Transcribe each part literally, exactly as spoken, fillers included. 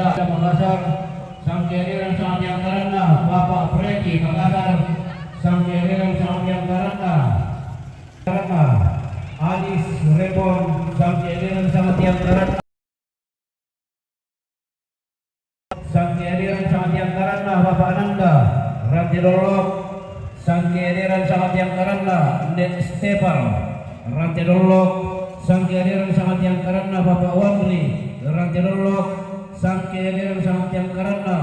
Makassar, sangka'ederan sangatiangkaranna, Bapak Preti Makassar, sangka'ederan sangatiangkaranna, karanna, Alis Rebon, sangka'ederan sangatiangkaranna, sangka'ederan sangatiangkaranna, Bapak Nanda, Rante Dollok, sangka'ederan sangatiangkaranna, Nde Stefan, Rante Dollok, sangka'ederan sangatiangkaranna, Bapak Wandri, Rante Dollok, sangka'ederan sangatiangkaranna,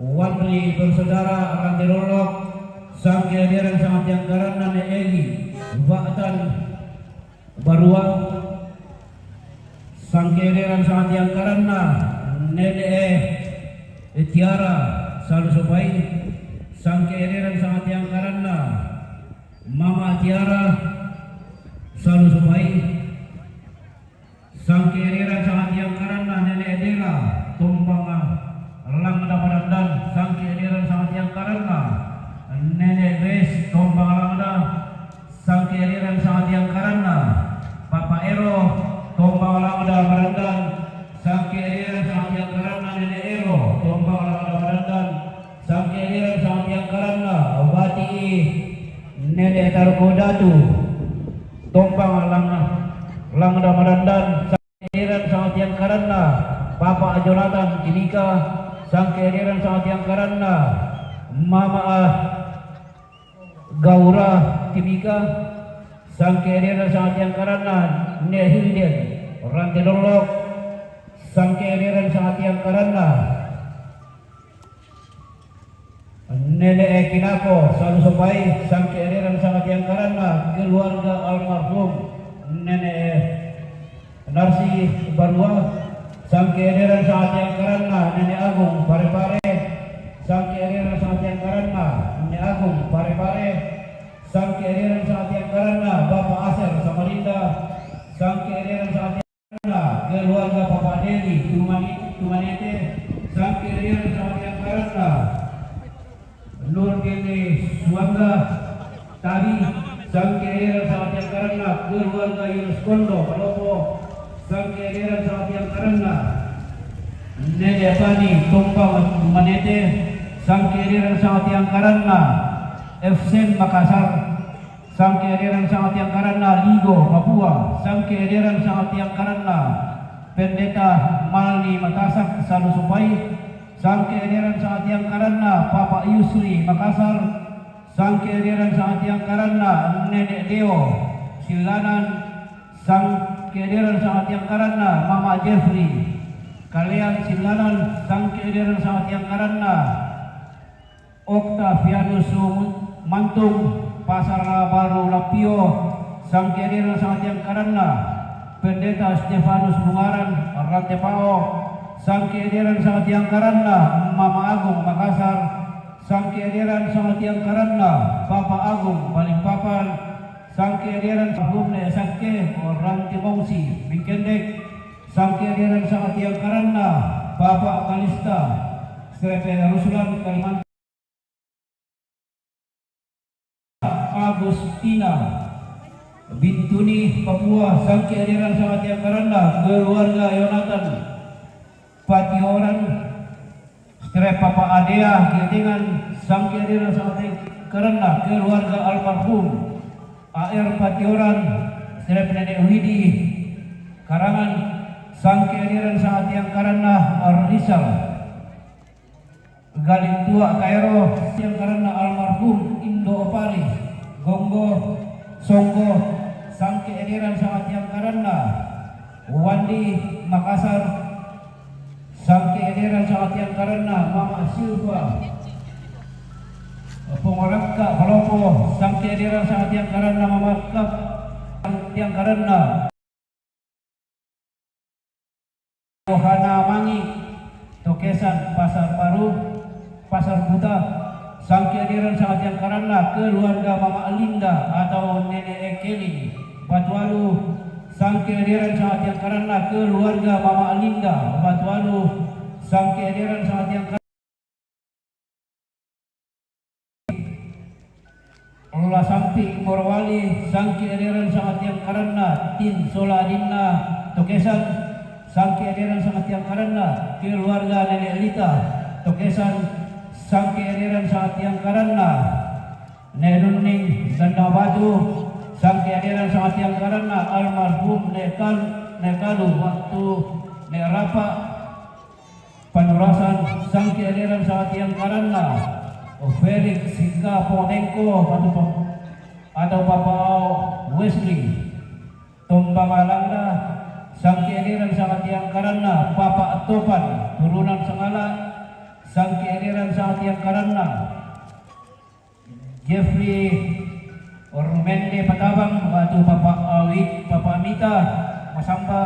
Wandri bersaudara, Rante Dollok, sangka'ederan sangatiangkaranna, Nene Eli, Ba'tan, Barua, sangka'ederan sangatiangkaranna, Nene Tiara, Salu Sopai, sangka'ederan sangatiangkaranna, Mama Tiara, Salu Sopai, sangka'ederan sangatiangkaranna, Nene Dela, Tombang Langda Madandan, sangka'ederan sangatiangkaranna, Nene Bes, Tombang Langda, sangka'ederan sangatiangkaranna, Papa Ero, Tombang Langda Madandan, sangka'ederan sangatiangkaranna, Nene Ero, Tombang Langda Madandan, sangka'ederan sangatiangkaranna, Wati, Nene Tarko Datu, Tombang Lang-, Langda Madandan, sangka'ederan sangatiangkaranna, Papa Jonathan Timika, sangka'ederan sangatiangkaranna, Mama, ah, Gaura Timika, sangka'ederan sangatiangkaranna, Nene Hilden, Rante Dollok, sangka'ederan sangatiangkaranna, Nene Kinako, Salu Sopai, sangka'ederan sangatiangkaranna, keluarga almarhum Nene Narsi Barua, sangka'ederan sangatiangkaranna, Nene Agung Parepare, sangka'ederan sangatiangkaranna, Nene Agung Parepare, sangka'ederan sangatiangkaranna, Bapak Aser Samarinda, sangka'ederan sangatiangkaranna, keluarga Papa Deli, Tumani-, Tumanete, sangka'ederan sangatiangkaranna, Nurdini Suwanda, Tabi, sangka'ederan sangatiangkaranna, keluarga Yunus Kondo, Palopo, sangka'ederan sangatiangkaranna, Nene Pani, Tombang Manete, sangka'ederan sangatiangkaranna, F S M Makassar, sangka'ederan sangatiangkaranna, Ligo Papua, sangka'ederan sangatiangkaranna, Pendeta Malni Matasak, Salu Sopai, sangka'ederan sangatiangkaranna, Papa Yusri Makassar, sangka'ederan sangatiangkaranna, Nene Deo Silanan, sangka'ederan sangatiangkaranna, Mama Jeffrey Kalean Silanan, sangka'ederan sangatiangkaranna, Octavianus Mantung, Pasar Baru Lapio, sangka'ederan sangatiangkaranna, Pendeta Stefanus Bungaran, Rantepao, sangka'ederan sangatiangkaranna, Mama Agung Makassar, sangka'ederan sangatiangkaranna, Papa Agung Balikpapan, sangka'ederan sangatiangkaranna, Sakke, Rante Mongsi, Mingkendek, sangka'ederan sangatiangkaranna, Papa Kalista, Srepe Ruslan, Kalimantan. Agustina, Bintuni, Papua, sangka'ederan sangatiangkaranna, keluarga Yonatan Patioran, Stre Papa Adea, Gitengan, sangka'ederan sangatiangkaranna, keluarga almarhum A R Patioran, Stre Nene Widi, Karangan, sangka'ederan sangatiangkaranna, Rizal. Galintua Kairo, sangka'ederan sangatiangkaranna, almarhum Indo Opari, Gonggo, Songgo, sangka'ederan sangatiangkaranna, Wandi Makassar, sangka'ederan sangatiangkaranna, Mama Silva, Pongorakka Palopo, sangka'ederan sangatiangkaranna, Mama Kap, sangka'ederan sangatiangkaranna, Yohana Mangi, Tokesan, Pasar Baru, Pasar Buta, sangka'ederan sangatiangkaranna, keluarga Mama Linda atau Nene Ekeli, Batualu, sangka'ederan sangatiangkaranna, keluarga Mama Linda, Batualu, sangka'ederan sangatiangkaranna, Lasampi Morowali, sangka'ederan sangatiangkaranna, Tin sola adinna, Tokesan, Sangke Aderan Sangatiang Karanna, keluarga Nenek Lita, Tokesan, Sangke Aderan Sangatiang Karanna, Nek Nunning Ganda Batu, Sangke Aderan Sangatiang Karanna, almarhum Nek Kal-, Nek Kalu, waktu Nek Rapa, Panurasan, Sangke Aderan Sangatiang Karanna, Felix Sika Potengko, atau Pap-, atau Papa Wesley. Tombang Alangda, Sangke Aderan Sangatiang Karanna, Papa Topan, turunan Sangala, Sangke Aderan Sangatiang Karanna, Jeffrey Rumende Patabang, waktu Papa Awit, Papa Mita, Masamba,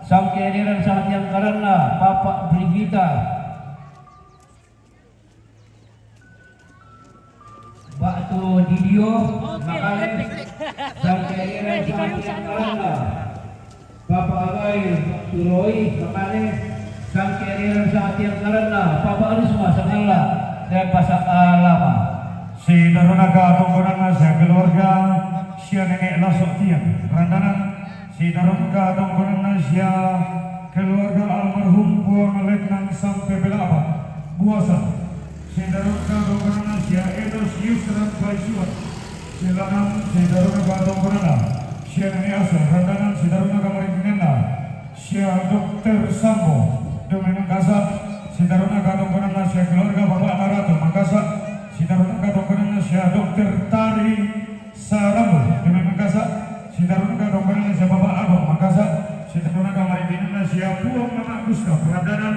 Sangke Aderan Sangatiang Karanna, Papa Brigita, Batu Didio, Makale, Sangke Aderan Sangatiang Karanna, Papa Agai, Batu Roy, Makale, Sangke Aderan Sangatiang Karanna, Papa Risma, Sangala, dan Pasa Alama. Sidaruna katongkonanna sia keluarga, sia Nenek Lasok Tiang, Randanan, Sidaruna katongkonanna sia keluarga almarhum Puang Letnan Sampe Belapa, Buasa. Sidaruna katongkonanna sia Edos Yusran Baisuan, Silanan. Sidaruna katongkonanna sia Nenek Asa, Randanan. Sidaruna kamarintinanna sia Dokter Sambo, Dumai Mangkasa. Sidaruna katongkonanna sia keluarga Bapak Narato, Mangkasa. Sidaruna katongkonanna sia Dokter Tari Sarambu, Dumai Mangkasa. Sidaruna katongkonanna sia Bapak Abang, Mangkasa. Sidaruna kamarintinanna sia Puang Mama Gustav, Randanan.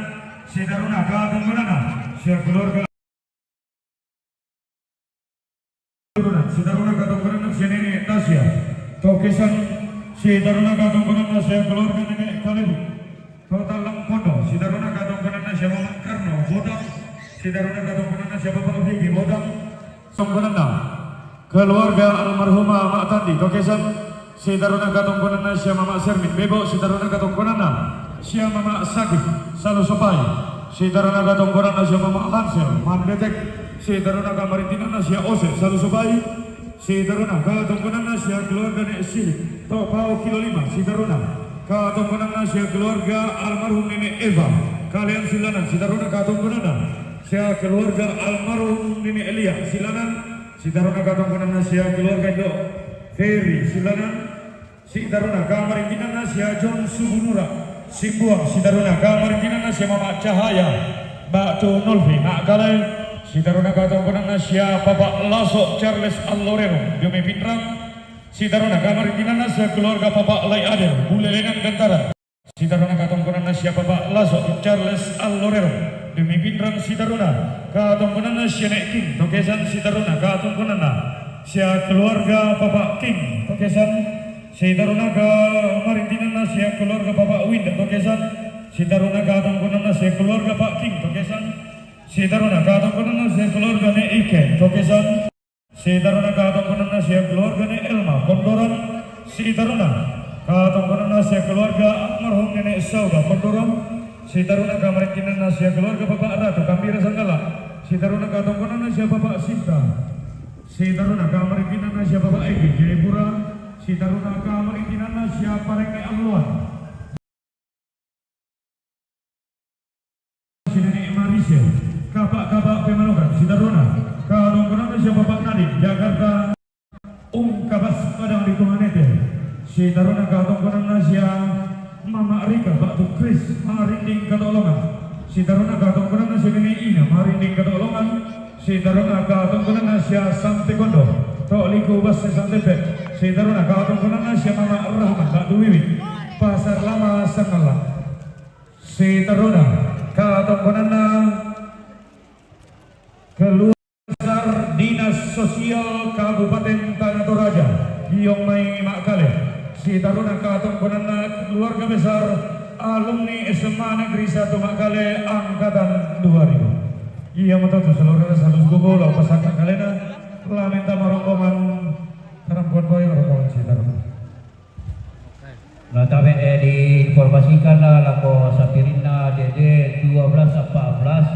Sidaruna katongkonanna sia keluarga, sidaruna katongkonanna sia Nenek Tasya, Tokesan. Sidaruna katongkonanna sia keluarga Nenek Kalebu, Kota Langkondo. Sidaruna katongkonanna sia Mama Karno, Botang. Sidaruna katongkonanna sia Bapak Vicky, Botang. Tongkonanna keluarga almarhumah Mak Tandi, Tokesan. Sidaruna katongkonanna sia Mama Sermin, Bebo. Sidaruna katongkonanna sia Mama Sakit, Salusopai. Sidaruna katongkonanna sia Mama Hansel, Mandetek. Sidaruna kamarintinanna sia Ose, Salusopai. Sidaruna katongkonanna sia keluarga Nek Silik, Topao Kilo Lima. Sidaruna katongkonanna sia keluarga almarhum Nenek Eva, Kalean, Silanan. Sidaruna katongkonanna sia keluarga almarhum Nenek Elia, Silanan. Sidaruna katongkonanna sia keluarga Indo Ferry, Silanan. Sidaruna kamarintinanna sia John Subunura, Simbuang. Sidaruna kamarintinanna sia Mama Cahaya, Batu Nolfi, Makale. Sidaruna katongkonanna sia Papa Laso Charles Allorero, Dumai Pinrang. Sidaruna kamarintinanna sia keluarga Papa Lai Adel, Bulelenan, Gantara. Sidaruna katongkonanna sia Papa Laso Charles Allorero, Dumai Pinrang. Sidaruna katongkonanna sia Nek King, Tokesan. Sidaruna katongkonanna sia keluarga Papa King, Tokesan. Sidaruna kamarintinanna sia keluarga Papa Winda, Tokesan. Sidaruna katongkonanna sia keluarga Pak King, Tokesan. Sidaruna katongkonanna sia keluarga Nek Ike, Tokesan. Sidaruna katongkonanna sia keluarga Nek Elma, Kondoran. Sidaruna katongkonanna sia keluarga almarhum Nenek Sauda, Kondoran. Sidaruna kamarintinanna sia keluarga Bapak Ratu, Gambira, Sanggala. Sidaruna katongkonanna sia Bapak Sinta. Sidaruna kamarintinanna sia Bapak Egi, Jayapura. Sidaruna kamarintinanna sia Pareng Nek Alloan, si Nenek Marisha, Kapak-Kapak Pemanokan. Sidaruna katongkonanna sia Bapak Nadiem, Jakarta. Ungkabas Padang di Tuhanete. Sidaruna katongkonanna sia Mama Rika, Batu Kris, Marinding, Katolongan. Sidaruna katongkonanna sia Nenek Ina, Marinding, Katolongan. Sidaruna katongkonanna sia Sante Kondo, Tok Liku, Basse, Santepe. Sidaruna katongkonanna sia Mama Rahman, Batu Wiwi, Pasar Lama, Sangala. Sidaruna katongkonanna keluarga besar Dinas Sosial Kabupaten Tanah Toraja, Iong Mai, Makale. Sidaruna katongkonanna keluarga besar alumni S M A Negeri Satu Makale angkatan dua ribu. Ia metoto seluruh saluhutna lao pasaka kalena, lamenta marombongan, karampuan boy rombongan sidaruna. Nah, tabe, eh, diinformasikan lah lako sapirinna D D dua belas empat belas,